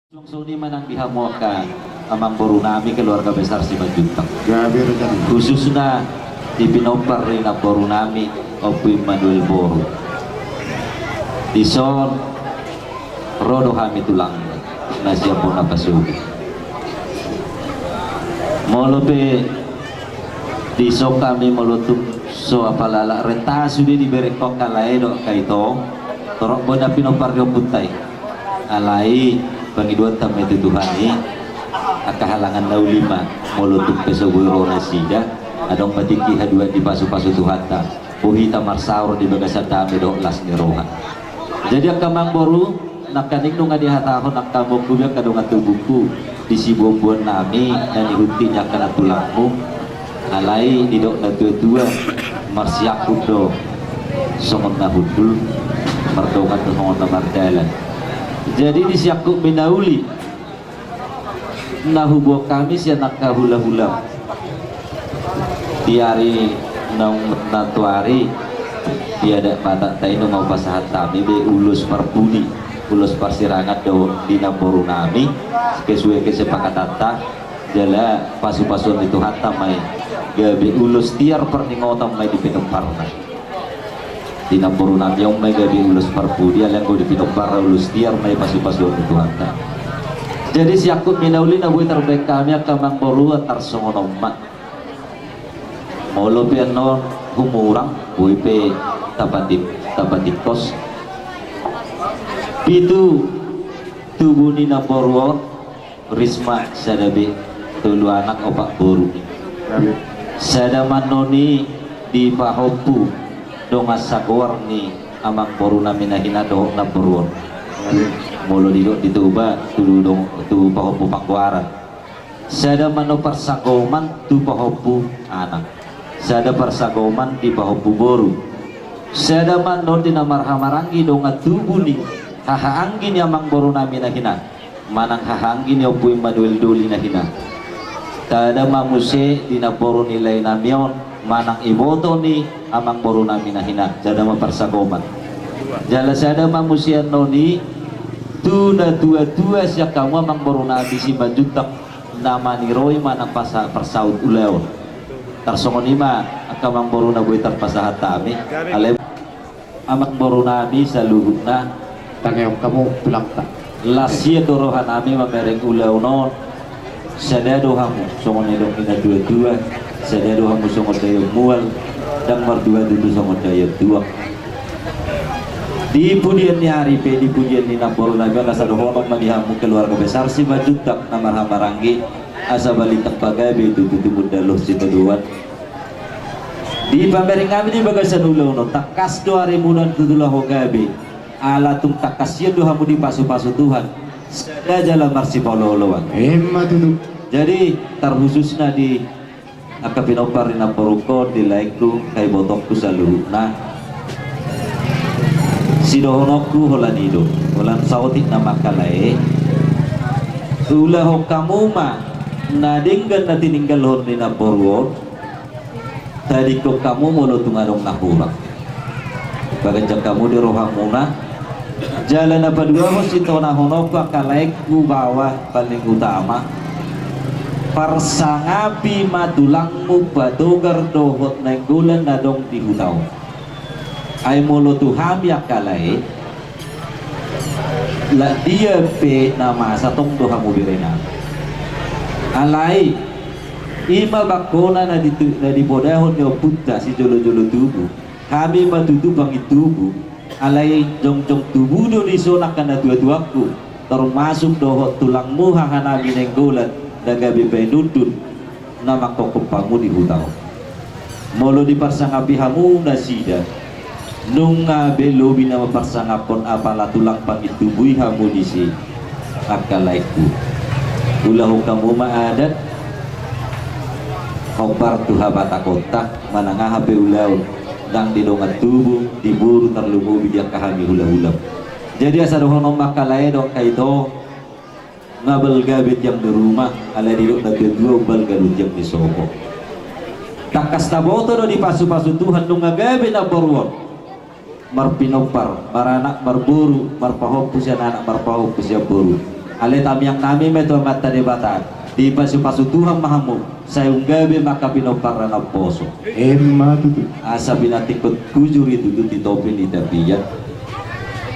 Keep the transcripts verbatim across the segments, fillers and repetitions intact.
Songon i ma nang di hamu angka amangboru nami keluarga besar Simanjuntak. Gabe rencana. Khususna di pinompar ni namboru nami Ompu Immanuel Boru. Dison ro do hami tulang na sian bona pasobu. Molo pe dison hami molo tung so apala renta sude diberengkon angka lae dohot angka ito, torop boi na pinompar ni ompunta i. Alai pangidoanta ma i tu Tuhan i, angka halangan na uli ma molo tung pe so boi ro nasida, adong ma tingki haduan dipasupasu Tuhanta. Boi hita marsaor di bagasan dame dohot las ni roha. Jadi angka amangboru, nangkaning nunga dihatahon angka amongku be angka dongan tubungku di sibuanbuan nami na nihunti ni angka nantulangmu, alai didok natuatua, marsiangkup do songon na hundul, mardongan do songon na mardalan. Jadi di siangkupmi na uli na huboan hami sian angka hulahula di ari naung nantoari, di adat Batakta i nunga hupasahat hami be ulos parpudi, ulos parsirangan do di namboru nami, sesuai kesepakatanta, jala pasupasuon ni Tuhanta ma i gabe ulos tiar parningotan ma i di pinomparna. Di namboru nami on ma i gabe ulos parpudi, alai anggo di pinomparna ulos tiar ma i pasupasuon ni Tuhanta. Jadi siangkupmi na uli na boi tarbaen hami angka amangboru, tarsongon on ma. Molo pe annon humurang, boi pe tapatik, tapatingkos. Pitu tubu ni namboru on, Risma sada be, tolu anak opat boru. Sada ma annon i di pahompu dongan sagoar ni amangboru nami na hinan dohot namboru on. Molo didok di Toba tu dong, tu pahompu panggoaran. Sada ma annon parsagoman tu pahompu anak. Sada parsagoman di pahompu boru. Sada ma annon di na marhahamaranggi dongan tubu ni hahaanggi ni amangboru nami na hinan manang hahaanggi ni Ompu Immanuel Doli na hinan. Sada ma muse di namboru ni lae nami on manang iboto ni amangboru nami na hinan, sada ma parsagoman. Jala sada ma muse annon i tu natuatua sian hamu amangboru nami Simanjuntak na maniroi manang pasa-, parsaut ulaon. Tarsongon i ma angka amangboru na boi tarpasahat hami. Alai amangboru nami saluhutna, tangihon hamu tulangta. Las ia do roha nami mamereng ulaon on. Sada do hamu songon na nidok ni natuatua, sada do hamu songon daion mual, ndang mardua tutu songon daion tuak. Di pudian ni ari pe, di pudian ni namboru nami on, asa dohonon ma di hamu keluarga besar Simanjuntak na marhahamaranggi, asa balintang pagabe tutu tumundalhon sitadoan. Di pamereng nami di bagasan ulaon on, tangkas do arimuna tutu laho gabe, ala tung tangkas ia do hamu dipasupasu Tuhan, sada jala marsipaolooloan. Emma tutu. Jadi tarkhususna di angka pinompar ni namborungkon, di laengku, angka ibotongku saluhutna. Sidohononku holan i do, holan saotik nama angka lae. Ulahon hamu ma na denggan na tininggalhon ni namboru on. Tadingkon hamu molo tung adong na hurang. Paganjang hamu di rohamuna. Jala na paduahon sitonahononku angka laengku baoa paling utama, parsangapi ma tulangmu Patogar dohot Nainggolan na adong di huta on. Ai molo tu hami angka lae, lak dia pe na masa tong do hamu berenami. Alai i ma bangkona na ditu-, na dipodahon ni ompunta sijolojolo tubu. Hami ma tutu pangintubu, alai jongjong tubu do dison angka natuatuangku, termasuk dohot tulangmu hahanami Nainggolan na gabe baen undun na mangkophop hamu di huta on. Molo diparsangapi hamu nasida, nunga be lobi na maparsangaphon apala tulang pangintubu i hamu disi. Angka laengku, ulahon hamu ma adat, hombar tu habatahonta, manang aha pe ulaon, ndang di dongan tubu, di boru, tarlumobi di angka hami hulahula. Jadi asa dohonon ma angka lae dohot angka ito, nunga balga be tiang ni ruma, alai didok natuatua, umbalga do tiang ni sopo. Tangkas taboto do dipasupasu Tuhan, nunga gabe namboru on marpinompar, maranak marboru, marpahompu sian anak, marpahompu sian boru. Ale tamiang nami ma tu Amanta Debata, dipasupasu Tuhan ma hamu, sai umgabe ma angka pinomparna na umposo. Emma tutu. Asa pinantikkon hujur i tutu di topi ni tapian.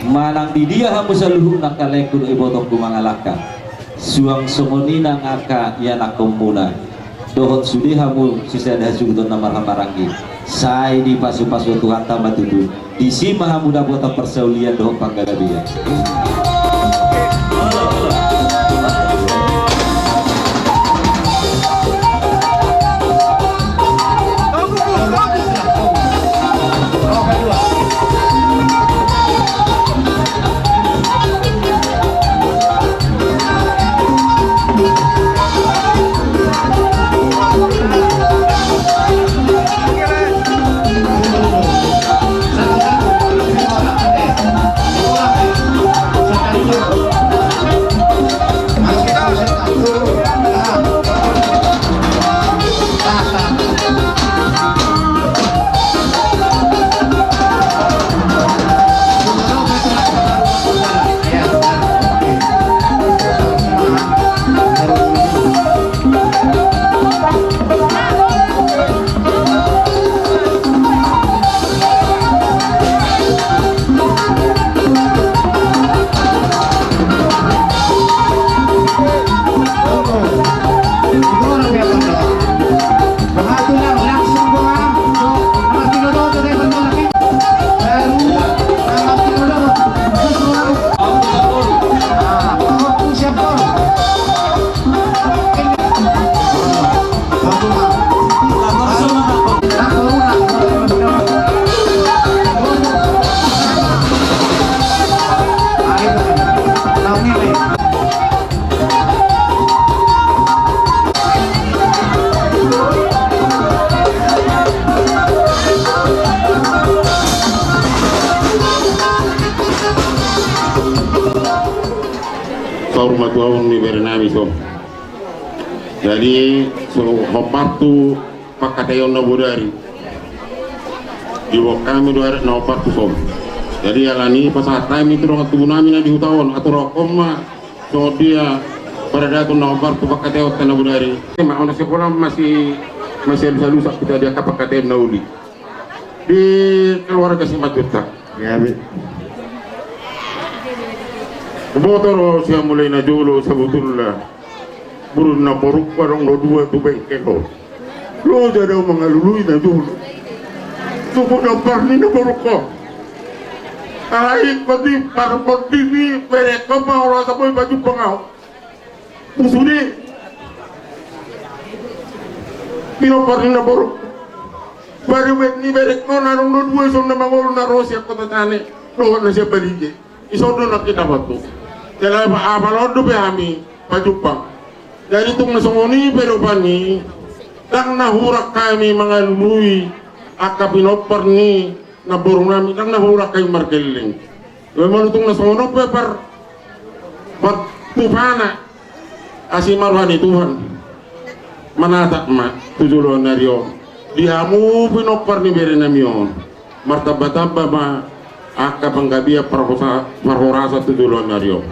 Manang di dia hamu saluhutna angka laengku dohot ibotongku mangalangka, suang songon i nang angka ianakkonmuna. Dohot sude hamu sisada hasuhuton na marhahamaranggi, sai dipasupasu Tuhanta ma tutu, disi ma hamu dapotan parsaulian dohot panggalabean. Saur matua on ni bere nami so. Jadi so hombar tu pangkataion na bodari. Diboan hami do adat na hombar tu son. Jadi alani pasahat hami tu dongan tubu nami na di huta on, atur on ma songon dia paradaton na hombar tu pangkataion na bodari. Ma ona sekolah masih masih alusalusa kita dia ka pangkataion na uli di keluarga Simanjuntak. Ya be. Boto do sian mulai na jolo sabotulna. Boru ni namborungku adong do dua tu bengkel on. Loja do au mangalului na jolo. Tubu na parni na borungku. Alai ingkon di parpondini berengkon ma ora saboi pajumpang au. Pusudi. Pinompar ni na borungku. Baru bet ni berengkon adong do dua ison na mangolu na ro sian kota tane. Dohot na sian balige. Ison do na kita bantu. Jala apal on dope hami pajumpang. Jadi tung na songon i pe rupani, ndang na hurang hami mangalului angka pinompar ni namboru nami, ndang na hurang hami margelleng. Memang tung na songon on pe par partupana. Asi ma roha ni Tuhan manatap ma tu joloan ni ari on di hamu pinompar ni bere nami on. Martambatamba ma angka panggabean parhorasan tu joloan ni ari on.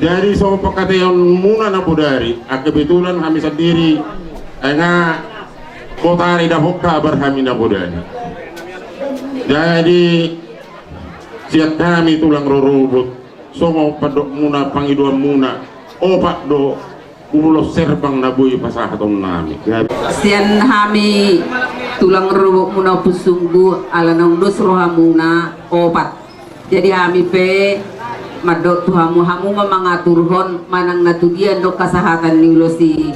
Jadi songon pangkataionmuna na bodari, angka kebetulan hami sandiri ai nga botari dapot kabar hami na bodari. Jadi sian hami tulang rorobot songon pandokmuna pangidoanmuna opat do ulos serbang na boi pasahaton nami. Sian hami tulang rorobotmuna Ompung Sunggu ala naung dos rohamuna opat. Jadi hami pe mandok tu hamu, hamu ma mangaturhon manang na tudia do kasahatan ni ulos i.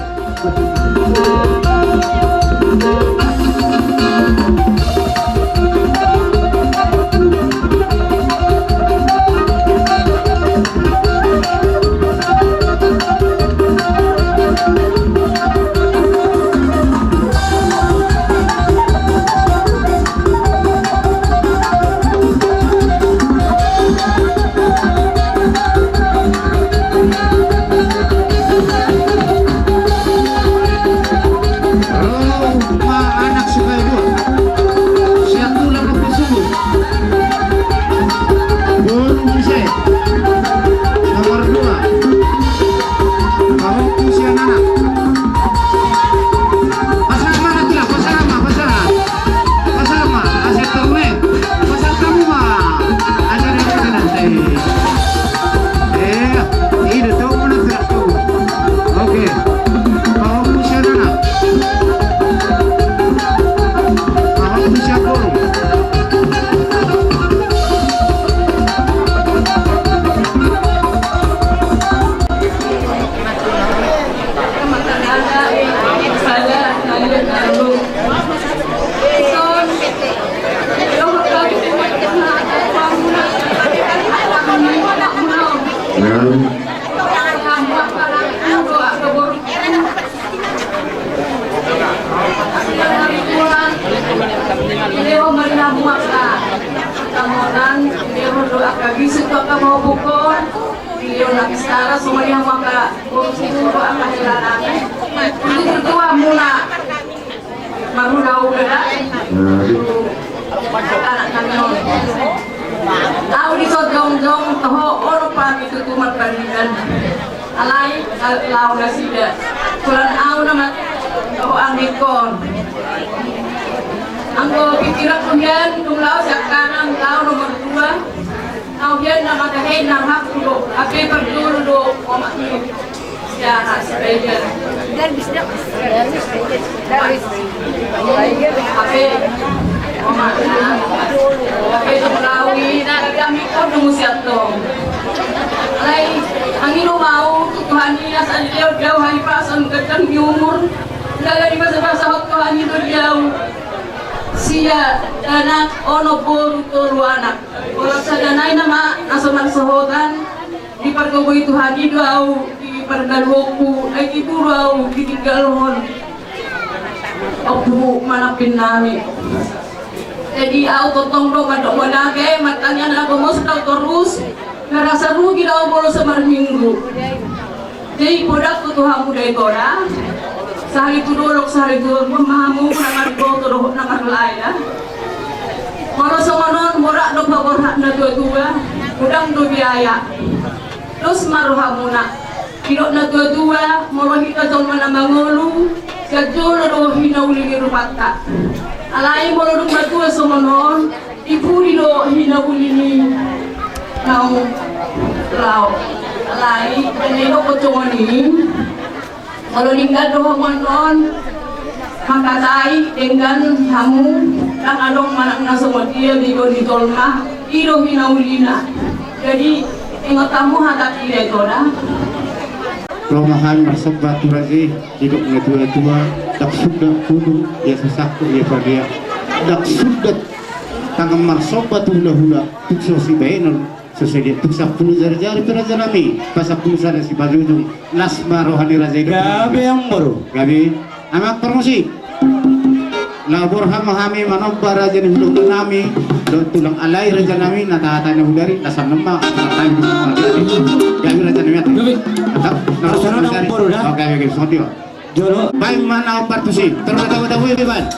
Marhulahula da. Anak nami on. Ahu dison jongjong toho, olo pami tutu marpariban. Alai laho nasida. Kulan ahu nama toho anggikon. Anggo pikiranku hian, dung laho sian kanan, laho nomor dua. Au hian na mata hei na hak do, ape pardulu do, omak ni. Ya, ha, sebaiknya. Ape, omak ni. Ape do melawi, kami kau nunggu siap dong. Alai, angin mau, Tuhan ni, asal dia jauh hari pasang gedang di umur. Dalam di masa-masa waktu angin dia. Sia, anak, ono boru tolu anak. Olo sada nai nama na so marsohotan, dipargogoi Tuhan i do au di pargaluonku, ai tibu do au ditinggalhon ompu manampin nami. Jadi au tongtong do mandok manage, martanian na gomos do au torus, na rasa rugi do au molo so marminggu. Jadi podakku tu hamu da i toda, sahali tu dolok, sahali tu dolok, ma hamu na marboto dohot na marlae da. Molo songon on, borat do paborhat na tua-tua, godang do biaya. Dos ma rohamuna. Didok na tua-tua, molo hita jolma na mangolu, sian jolo do hinauli ni rupanta. Alai molo dung matua songon on, di pudi do hinauli ni naung laho. Alai, didok songon i. Molo denggan do hamu annon mangkatai, denggan hamu, ndang adong manang na songon dia di do ni jolma, i do hinaulina. Jadi, ingot hamu hata i da i toda. Ro ma hami marsomba tu raja i, didok na tua-tua, ndang sundat hudung, ia sasangko, ia padia. Ndang sundat tangan marsomba tu hula-hula, tung so sibaenon. Sesuai dia tuk sampulu jari-jari tu raja nami, pasampulu sada sipajujung, las ma roha ni raja i. Gabe amang boru. Gabe amang parmusik. Laho borhat ma hami manomba raja ni hulahula nami dohot tulang, alai raja nami na tahatahana hudari, las annon ma. Gabe raja nami ate. Gabe. Mantap. Gabe, gabe songon dia. Jolo. Baen ma na partusi. Terus tahu-tahu ya, Iban.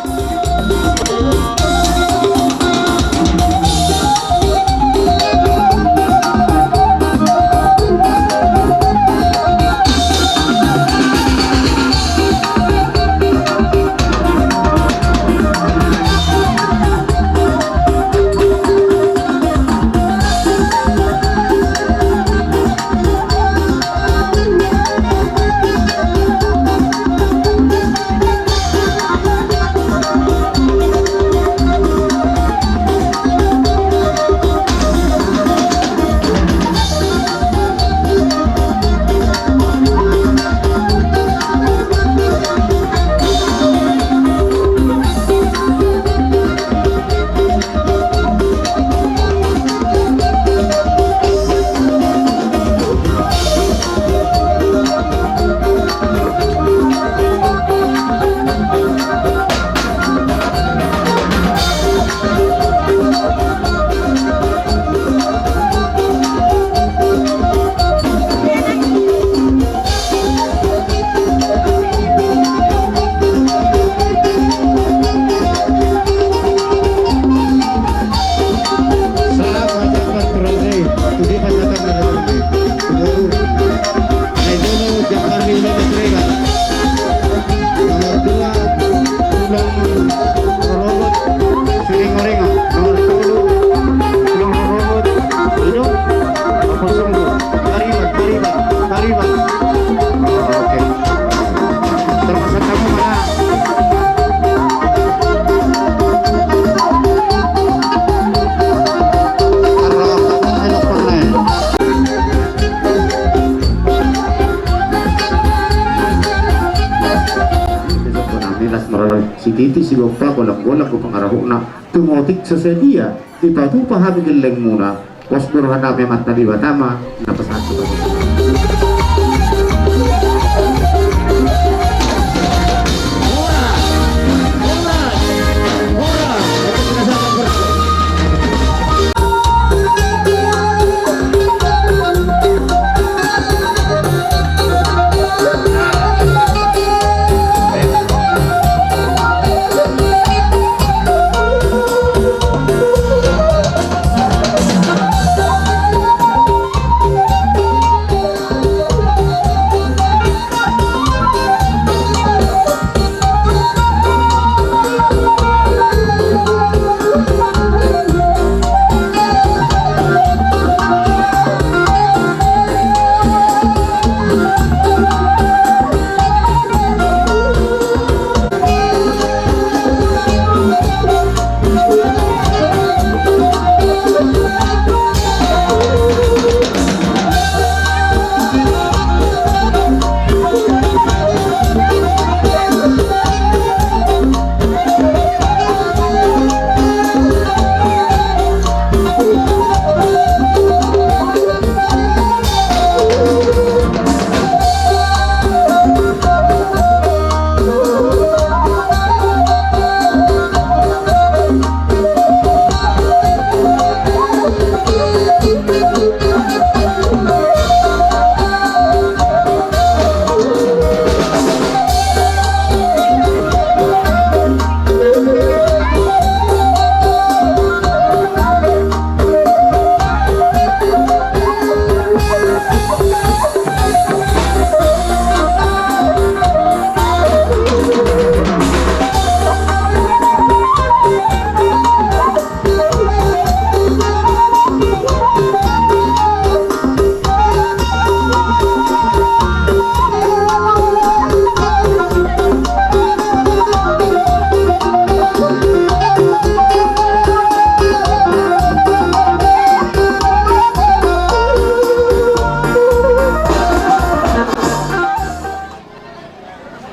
Nomor dua, Tulang Rorobot, Siringoringo. Nomor tolu, Tulang Rorobot, Ido, Apot Sunggu. Taribat, taribat, taribat. Oke. Terpaksa kamu mana? Sititi sigompa, golanggolang do pangarahutna. Tumotik so sadia dipatupa hami gellengmuna. Pos ni rohanta ma Amanta Debata ma na pasahat.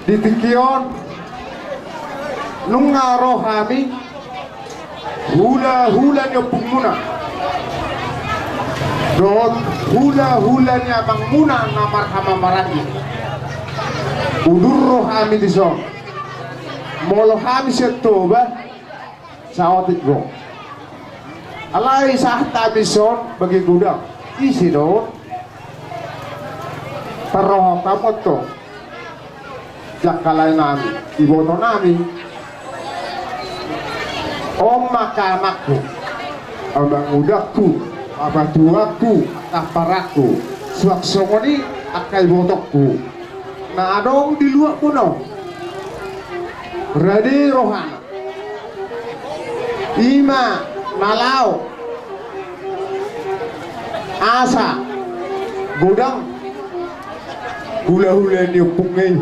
Di tingki on nunga ro hami, hulahula ni ompungmuna dohot hulahula ni amangmuna na marhaha maranggi. Udur ro hami dison. Molo hami sian Toba, saotik do. Alai sahat hami dison bage godang. Ise do on? Parrohahon hamu antong, jangka lae nami, iboto nami. On ma angka anakku, amangudangku, bapatuangku, angka paranku, suang songon i angka ibotongku na adong di luat bona on. Rade rohana. I ma na laho asa godang hulahula ni ompungna i,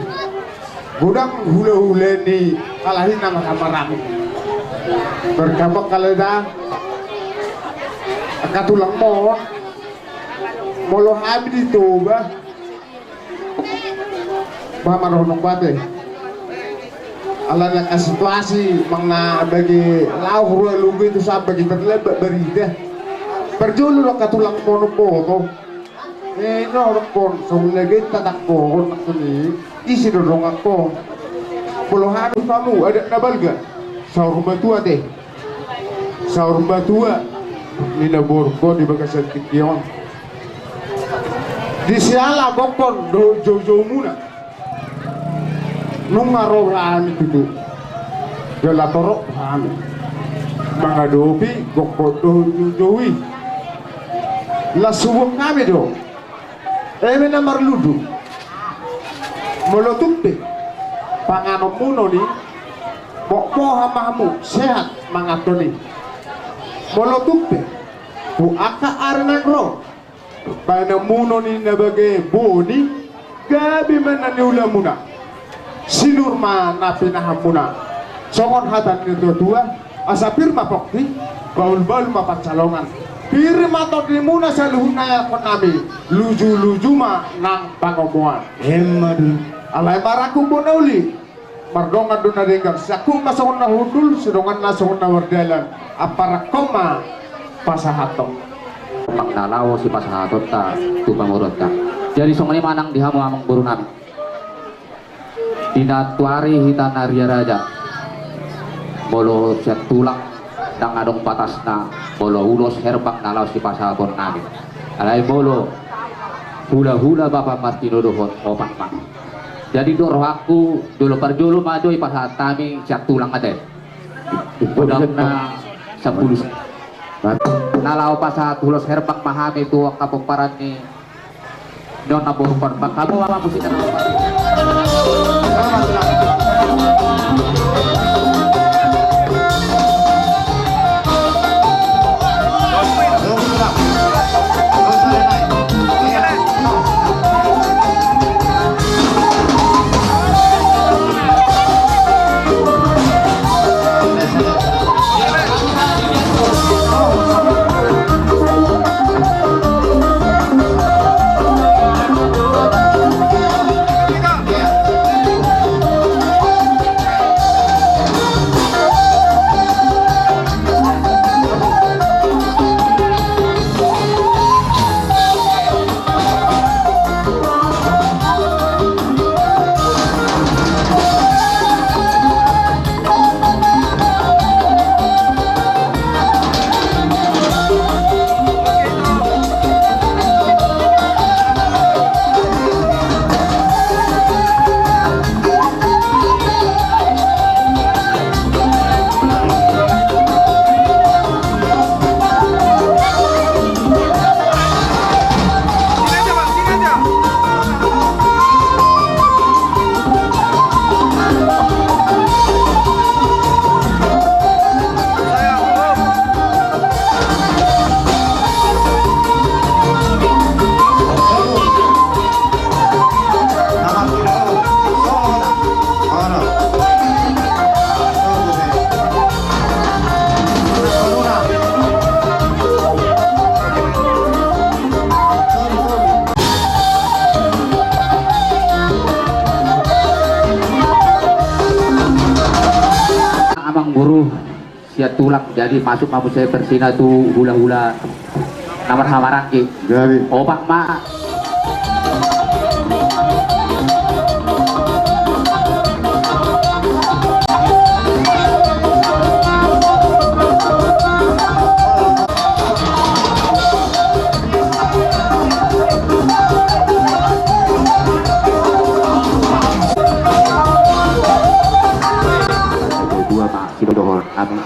godang hulahula ni halak i na marhaha maranggi. Marhitehite angka tulangmon, molo hami di Toba, bah, marhonong bate. Alana angka situasi manang na bage laho roha logo i tu sambagi terlambat barita. Parjolo do angka tulangmon on boto. Eh, na hurang on, songon lagi tadangkon nangkon i, ise do dongankon? Molo hami hamu adat na balga, saur matua te. Saur matua, ninna borungkon di bagasan tingki on. Di siala gokkon dohot joujoumuna. Nunga ro hami tutu. Jala torop hami mangadopi gokkon dohot joujou i. Las hubuan hami do. Eme na marlundu. Molo tung pe panganonmuna on i, mokmohan ma hamu sehat manganhon i. Molo tung pe tu angka ari naeng ro, baenonmuna on i na bage boni, gabe ma na niulamuna. Sinur ma na pinahanmuna. Songon hata ni natuatua, asa pir ma pongki, bahulbahul ma pansalongan. Pir ma tondimuna saluhutna ianakkonnami, lujuluju ma nang pangomoan. Emma tutu. Alai marangkup bona uli, mardongan do na denggan, siangkup ma songon na hundul, sidonganna songon na mardalan. Amparangkon ma pasahathon. Herbang na laho sipasahatonta tu pamoruonta. Jadi songon i ma nang di hamu amangboru nami. Di na tuari hita na ria raja, molo sian tulang ndang adong batasna, molo ulos herbang na laho sipasahaton nami. Alai molo hulahula bapa martinodohon, opat ma. Jadi do rohangku, jolo parjolo ma jo dipasahat hami sian tulang ate. Godangna sampulu. Na laho pasahat ulos herbang ma hami tu angka pomparan ni on na borukon. Bang hamu ma musik na. Amangboru sian tulang, jadi masuk ma muse bersina tu hulahula na marhahamaranggi. Jadi opat ma. Dua ma sidohon nami.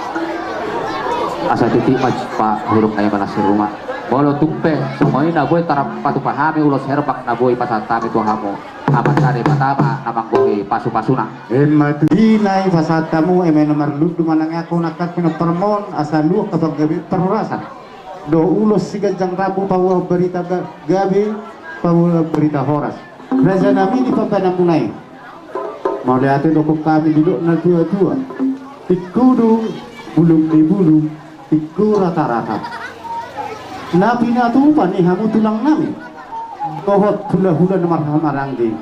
Asa titik ma pahurung na i manasi ruma. Molo tung pe songon i na boi tarpatupa hami ulos herbang na boi pasahat hami tu hamu, Amanta Debata ma na manggohi pasupasuna. Emma tutu. Di na i pasahat hamu eme na marlundu manang i angka unang angka pinompar mon asa luat angka panggabean parhorasan dohot ulos siganjang rambu paboahon barita ga-, gabe, paboahon barita horas. Raja nami di pambahenanmuna i, mauliate dohonon hami didok na tuatua: Tingku do bulung ni bulung, tingku ratarata. Na pinatupa ni hamu tulang nami dohot hulahula na marhahamaranggi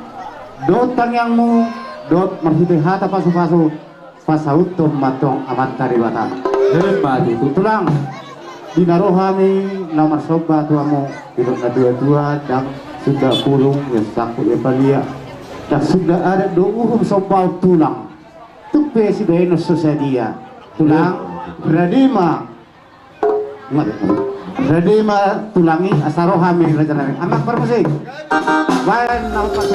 dohot tangiangmu, dohot marhite hata pasupasu, pasauthon ma tong Amanta Debata. Emma tutu. Tulang, di na ro hami na marsomba tu hamu, didok na tuatua: Ndang suda pulung ia sangkut ia palia, ndang suda adat do uhum sombaon tulang, tung pe sibahenon so sadia. Tulang, rade ma. Rade ma tulang i, asa ro hami raja nami. Amang parmusik, baen na umpat.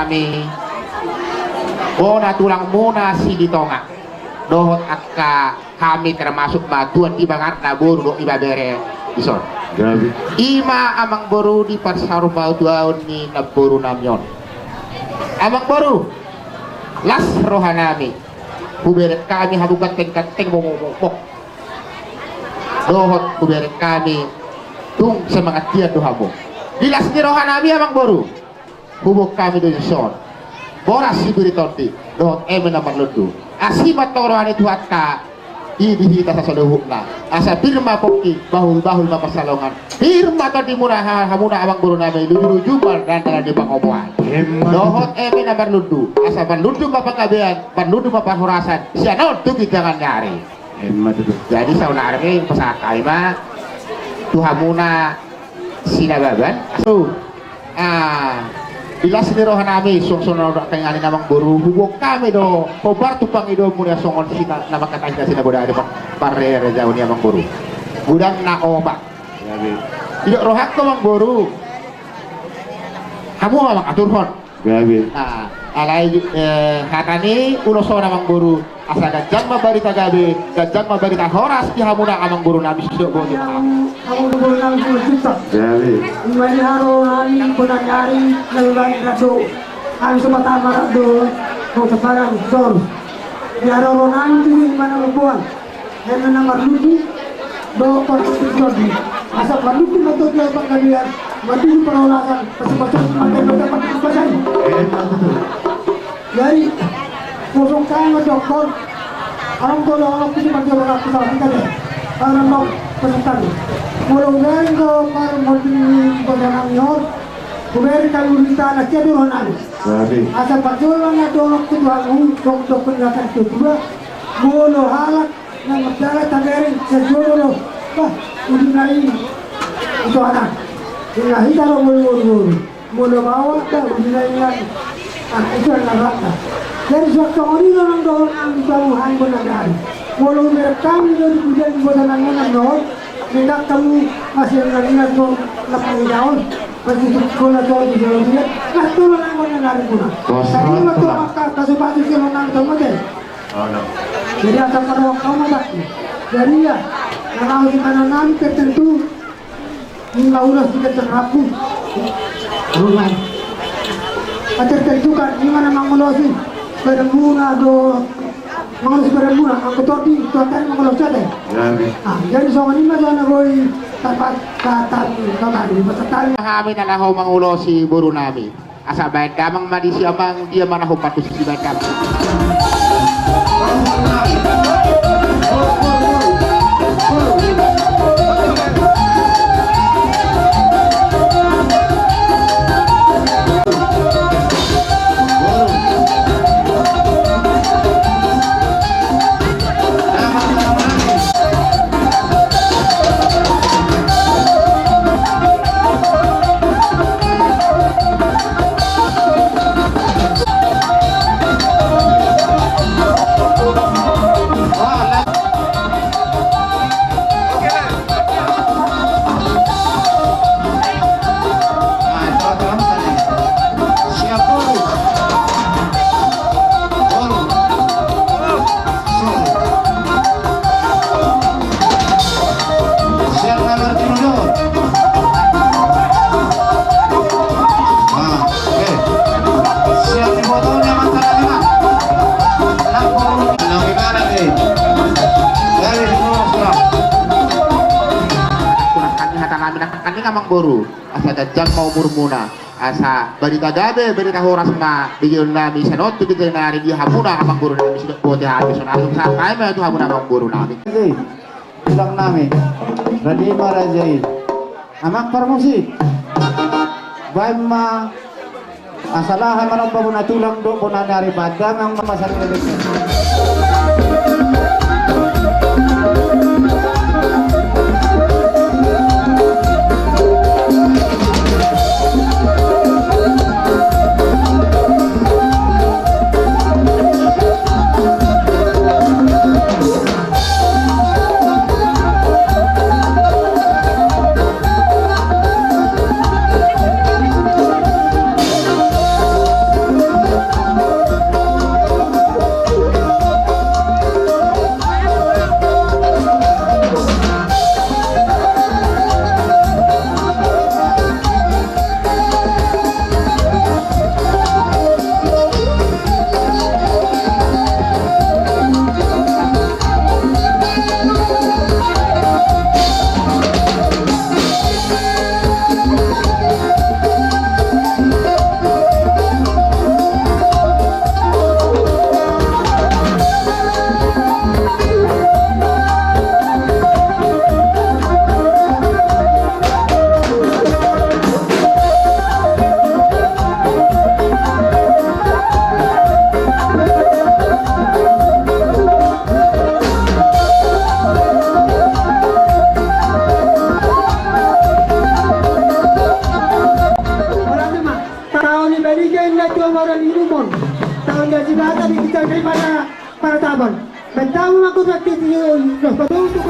Ni bona tulangmuna Silitonga dohot angka hami termasuk ma tuan di bangarna boru dohot ibebere dison. Ima amang boru di parsaurmatuaon ni namboru nami on. Amang boru, las roha nami hubereng hami hamu ganteng-ganteng momok-momok dohot hubereng hami tung semangat tiar do hamu. Di las ni roha nami amang boru, huboan hami do dison boras sibiri tondi dohot eme na marlundu. Asi ma antong roha ni Tuhanta i di hita saluhutna. Asa pir ma pongki, bahul-bahul ma pansalongan, pir ma tondimuna hamuna amang boru nami, luju-luju ma dalan-dalan ni pangomoan dohot eme na marlundu. Asa marlundu ma panggabean, marlundu ma parhorasan sian on tu ginjangan ni ari. Jadi saonari pasahat hami ma tu hamuna Sinababan. Di las ni roha nami suang songon na hudok hami amang boru, huboan hami do hombar tu pangidoanmuna songon hita na mangkatai hita sinabodari parrerejaon i amang boru. Godang na opat. Didok rohangku amang boru, hamu ma mangaturhon. Alai hata ni ulos on amang boru, asa ganjang ma barita gabe, ganjang ma barita horas di hamuna amang boru nami sidok boti. Amang boru nami sidok boti. Ima di haro nami bonang ni ari na lolang i rado hami sopat hami rado. Mau teparan sor di haro nami tu ima na mamboan. Eme na marlundu dohot parlundu tondi. Asa marlundu ma tondi dohot panggabean, marlundu parhorasan, pasupasu ma tondi dohot panggabean. Jadi kosong kaya ma dokkon. Alam tolo alam kusi mati orang aku salah kita deh. Alam mau pesetan. Molo udah itu parmonding ni kota nami on. Kuberi kalu di tanah dia dulu nami. Asa pajola na dohot kutu aku dok dok penjelasan kedua. Molo halak na mardalan tabereng sian jolo do. Bah, ujungna i ito anak. Ina hita do molo molo molo. Molo bawa bah, ujungna i anak. Ah, ito anak rata. Jadi suak songon i do nang dohot nang di bamu hanggo na gari. Molo umerek kami do di pujian di kota nang nang dohot. Minta kamu masih nang nang dohot na pangidaon. Pasti sekolah dohot di jalan dia. Nah, tolong nang nang gari puna. Tadi waktu maka kasu-kasu kilo nang dohot. Jadi asa parrohahon ma bakti. Jadi ia na laho sipanannami tertentu. Ima ulos di kecil rapu. Rumah. Tertentu kan ima na mangulosi. Bermuna do. Mangulosi bermuna. Angkuto di tuan tadi mangulosi ate. Jadi songon ima songon na boi. Tapat tatan. Tapat tatan. Hami na laho mangulosi boru nami. Asa baen damang ma disi amang dia mana hombar tu sisi baen damang. Kurang kami hata nami nangkaning amang boru. Asa ganjang ma umurmuna. Asa barita gabe, barita horas ma begeon nami sian on tu ginjang ni ari di hamuna amang boru nami sidok boti hami sonari. Sahat hami ma tu hamuna amang boru nami. Tulang nami. Rade ma raja i. Amang parmusik. Baen ma. Asa laho manomba bona tulang dohot bona ni ari pada nang masa ni. Tinggal na cuma orang di rumah. Tahun dari Jakarta di kita daripada para taban. Bertamu aku praktis di rumah. Betul tuh.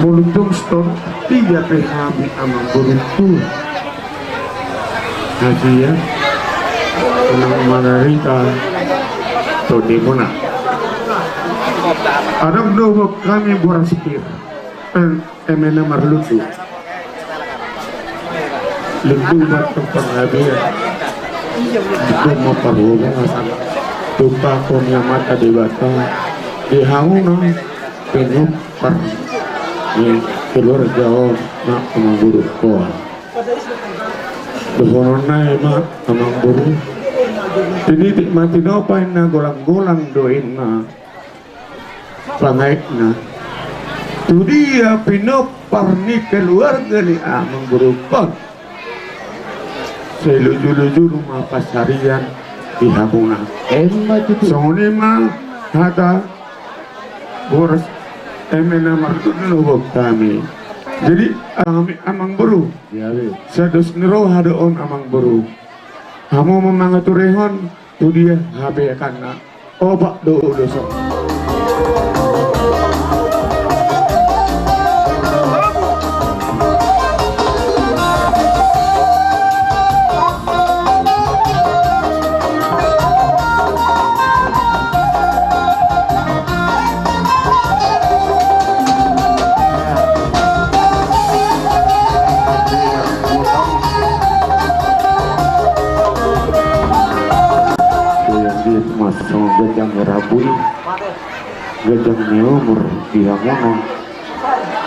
Molo tung sator, dia pe hami amang boru tu. Asia, unang mangarita tondimuna. Adong do hami boras pir, em, eme na marlundu. Lundu ma tu panggabean. Lundu ma parhobongan. Tumpahon ni Amanta Debata di hamuna pinompar ni keluarga on, na amang boru. Dohononna i ma, amang boru. Tinitik ma tinopa inna, golang-golang do inna pangaitna. Tudia pinompar ni keluarga ni amang boru on, sai luju-luju ma pansarian di hamuna. Emma tutu. Songon i ma hata boras eme na marlundu, boru hami. Jadi, hami amang boru. Iya, be. Sados ni roha do on, amang boru. Hamu ma mangaturehon, tudia hape akanna. Opat do ulos on. Yang di mas sama ganjang ni rabui, ganjang ni umur di hamuna.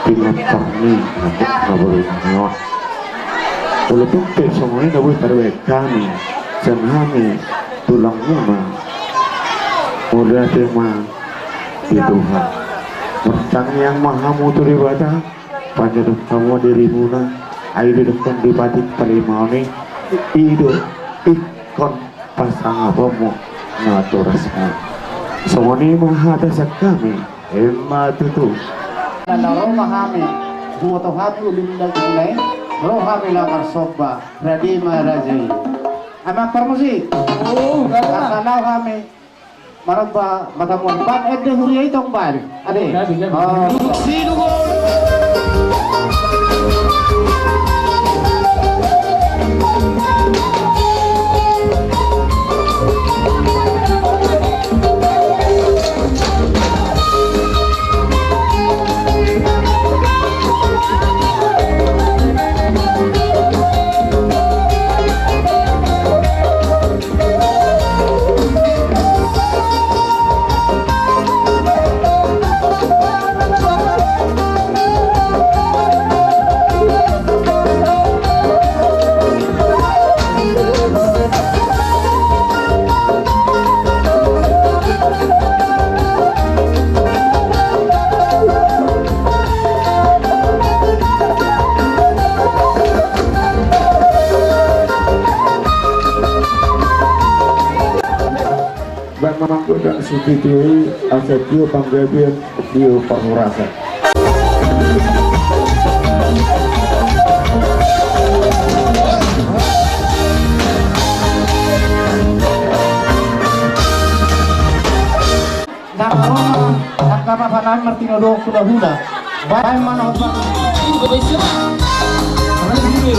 Pinantar ni na baru ni on. Walaupun pe songon i na boi tarbaen hami, sian hami tulangmuna. Mauliate ma di Tuhan. Martangiang ma hamu tu Debata, panjadon hamu dirimuna, ai didokkon di patik parimaon i, i do ingkon pasangaponmu na torasmu. Songon i ma hata sian hami. Emma tutu. Laho ro ma hami, huboto hami uli ni daging na i, ro hami laho marsomba, rade ma raja i. Amang parmusik. Oh, galak. Asa laho hami maromba matamuan, baen ende huria i tong, baen. Ade. Gabe, gabe. Oh. Baen ma amang godang sititi i, asa tio panggabean, tio parhorasan. Nang ro ma, nang kama pangan martinodohon hula-hula. Baen ma na hot. Ah, mundur.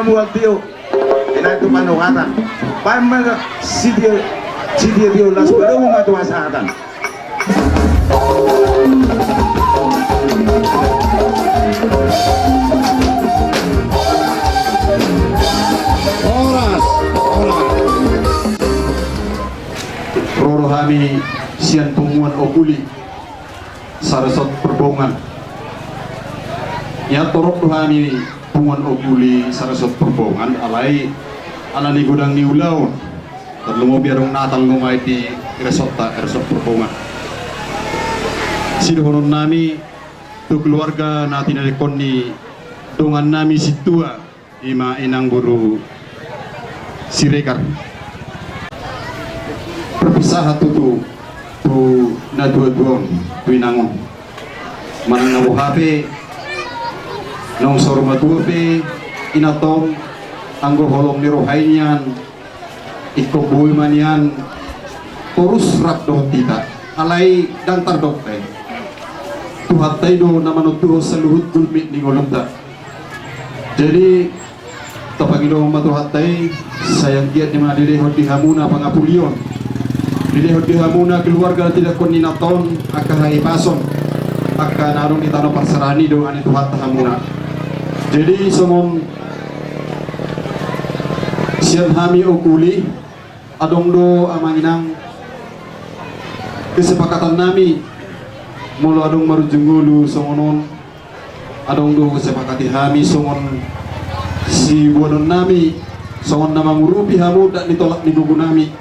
Mual tio, ina tu panungatan. Baen ma sitio, sitio tio las, baru ma tu hasahatan. Horas, horas. Ro do hami sian punguan Okuli, saresort Perbongan. Ia torop do hami punguan Okuli, saresort Perbongan, alai ala ni godang ni ulaon, tarlumobi adong Natal nuaeng di resortta, resort Perbongan. Sidohonon nami tu keluarga na tinadingkon ni dongan nami sintua, ima inang boru Siregar. Perpisahan tutu tu natuatua on, tu inang on. Manang na boha pe, naung saur matua pe inanta on, anggo holong ni roha i nian, ingkon boi ma nian torus rap dohot hita. Alai ndang tardok be, Tuhanta i do na manontuhon saluhut gulmit ni ngolunta. Jadi, tapangidohon ma Tuhanta i, sai anggiat i ma dilehon di hamuna pangapulion, dilehon di hamuna keluarga na tinadingkon ni inanta on angka hahipason, angka na adong di tano parserahan i do ani Tuhanta hamuna. Jadi songon sian hami Okuli, adong do amang inang kesepakatan nami, molo adong marujung ngolu songon on, adong do husepakati hami songon siboanon nami, songon na mangurupi hamu dak ni tolak ni gogo nami.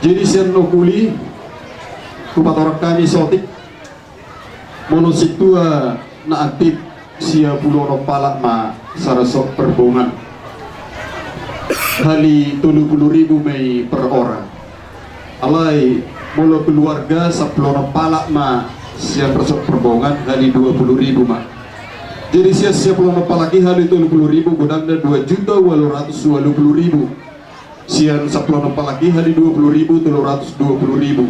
Jadi sian Okuli, hupatorang hami saotik, molo sintua na aktif sia pulu onom halak ma saresort Perbongan, hali tolu pulu ribu ma i per orang. Alai molo keluarga sampulu onom halak ma sian resort Perbongan, hali dua pulu ribu ma. Jadi sian sampulu onom halak i hali tolu pulu ribu, godangna dua juta ualu ratus ualu pulu ribu. Sian sampulu onom halak i hali dua pulu ribu, tolu ratus dua pulu ribu.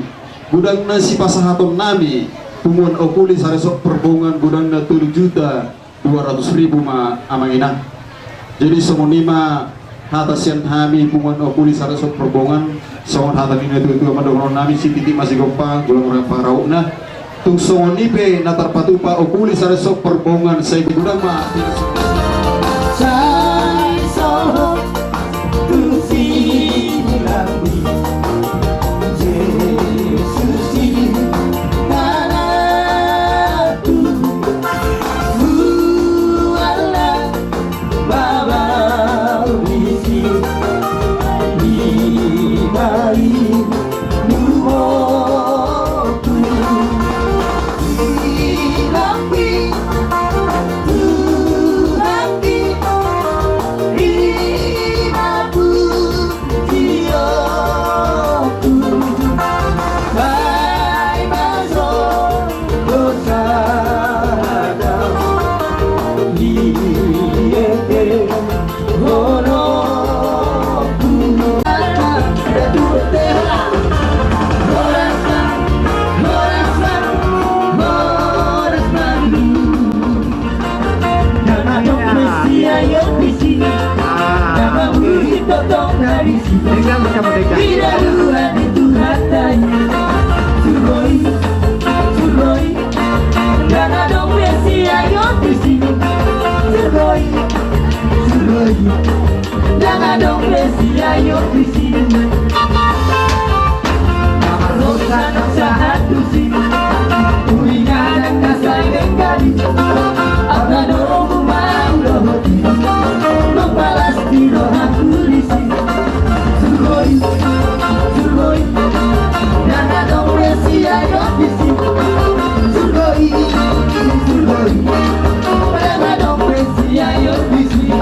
Godangna sipasahaton nami punguan Okuli saresort Perbongan, godangna tolu juta dua ratus ribu ma amang inang. Jadi songon i ma hata sian hami punguan Okuli saresort Perbongan, songon hata ni natuatua ma dohonon nami, sititi ma sigompa, golang rap pangarahutna. Tung songon i pe na tarpatupa Okuli saresort Perbongan, sai godang ma. Sai sohot tu si Lambung Jesus i, tanah tu buala babau di si, di bayu. Ndang adong be siayo di sini. Surgoi, surgoi. Ndang adong be siayo di sini. Marrosa na sahat tu sini. Uringan na sai denggan. Apa domu mau dohot i. Mampalas di rohaku di sini. Surgoi, surgoi. Ndang adong be siayo di sini. Surgoi, surgoi. Ndang adong be siayo di sini.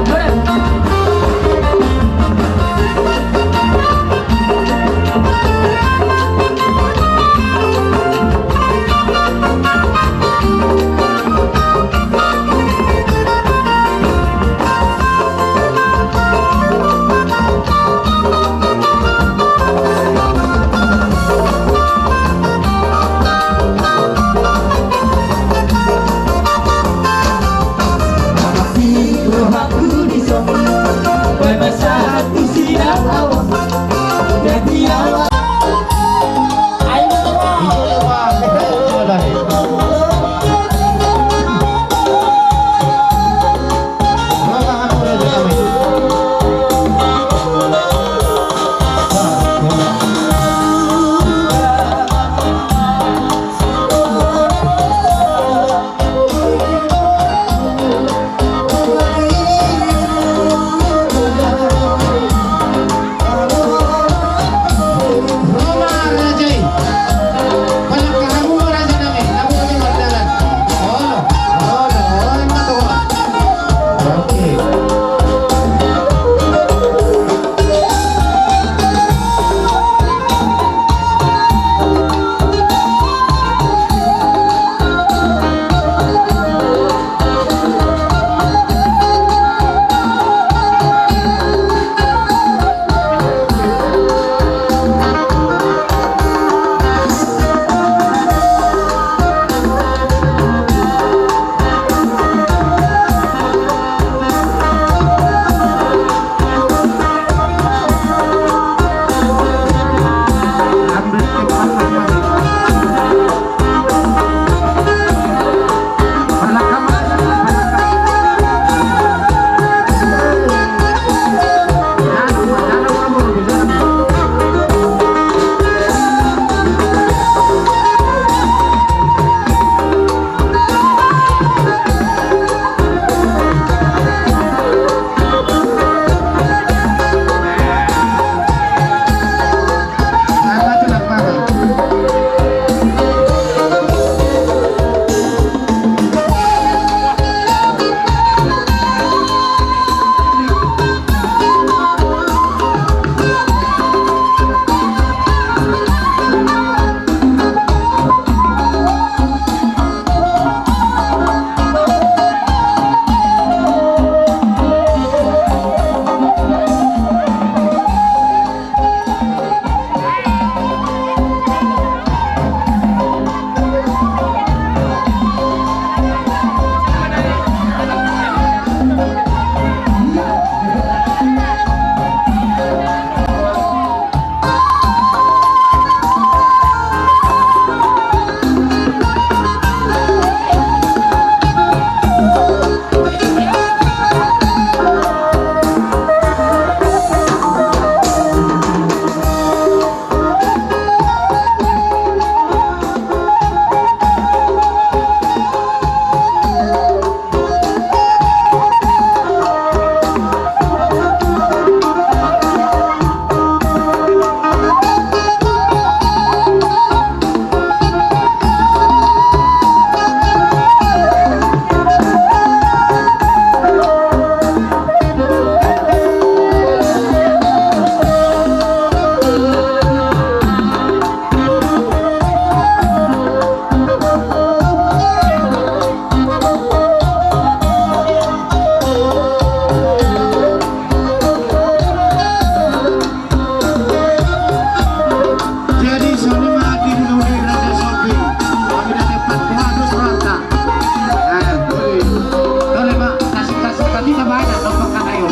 Jadi songon i ma di hulahula ni Raja Somping. Kami na dapat kuatus rata. Nah, boleh. Boleh, Pak. Kasih, kasih, kasih, kasih, kasih. Ayo. Nah, ayo.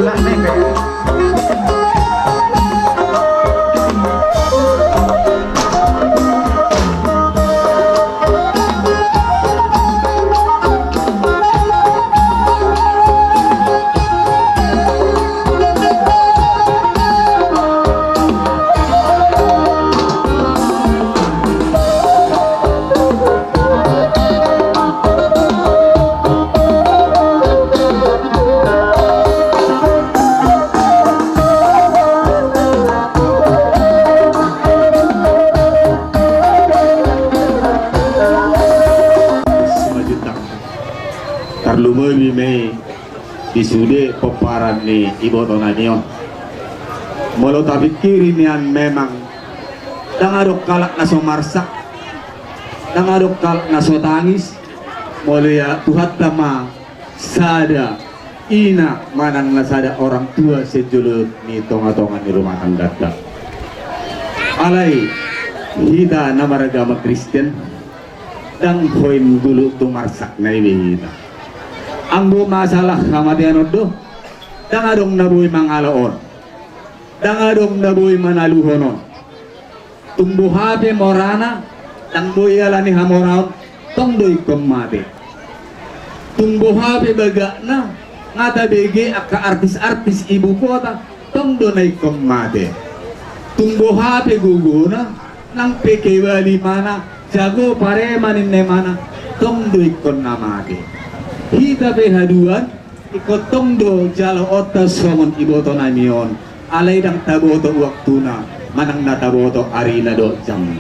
Nah, ayo. Tarlumobi ma i di sude pomparan ni iboto nami on. Molo tapingkiri nian memang ndang adong halak na so marsak, ndang adong halak na so tangis, molo ia Tuhanta ma sada ina manang na sada orang tua sian jolo ni tonga-tonga ni rumah tangganta. Alai hita na maragama Kristen, ndang poin gulu tu marsak na i be hita. Anggo masalah hamatean on do, ndang adong na boi mangalo on, ndang adong na boi manaluhon on. Tung boha pe morana, ndang boi alani hamoraon, tong do ingkon mate. Tung boha pe bagakna, nga tabege angka artis-artis ibu kota, tong do na ingkon mate. Tung boha pe gogona, nang pe kebali imana, jago pareman ninna imana, tong do ingkon na mate. Hita pe haduan, ingkon tong do jaloonta songon ibotonami on, alai ndang taboto waktuna, manang na taboto arina dohot jamna.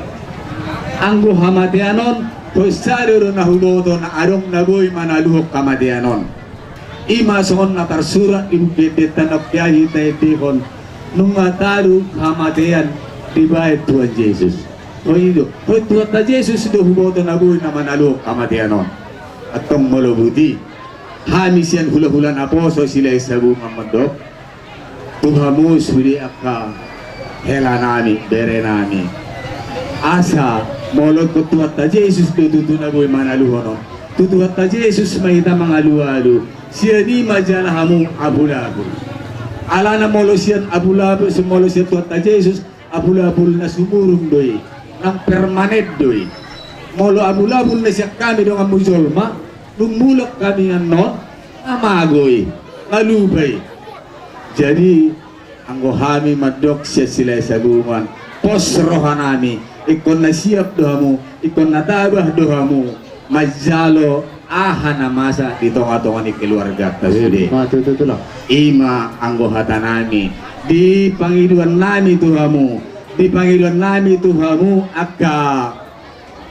Anggo hamatean on, hon sada do na huboto na adong na boi manaluhon hamatean on. I ma songon na tarsurat di buku endenta na ope hita endehon, nunga tadok hamatean dibahen Tuhan Jesus. Hon i do, hon Tuhanta Jesus do huboto na boi na manaluhon hamatean on. Antong molo boti hami sian hula-hula naposo Silahisabungan mandok tu hamu sude angka helanami, berenami, asa molo ingkon Tuhanta Jesus do tutu na boi manaluhon on, tu Tuhanta Jesus ma hita mangalualu. Sian i ma jala hamu apul-apul. Alana molo sian apul-apul, molo sian Tuhanta Jesus, apul-apul na sumurung do i, nang permanen do i. Molo apul-apul na sian hami donganmu jolma, dung mulak hami annon, nga mago i, nga lupa i. Jadi anggo hami mandok sian Silahisabungan, pos rohanami, ingkon na siap do hamu, ingkon na tabah do hamu manjalo aha na masa di tonga-tonga ni keluarganta sude. I ma anggo hatanami di pangidoannami tu hamu, di pangidoannami tu hamu angka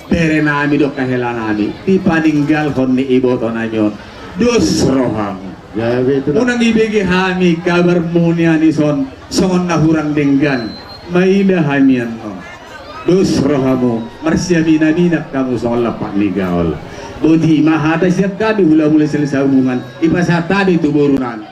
berenami dohot angka helanami di paninggalhon ni ibotonami on. Dos rohamu. Unang ibege hami kabarmu nian i son songon na hurang denggan. Maila hami annon. Dos rohamu, marsiaminaminan hamu songon lampak ni gaol. Boti ma hata sian hami hula-hula Silahisabungan, dipasahat hami tu borunami.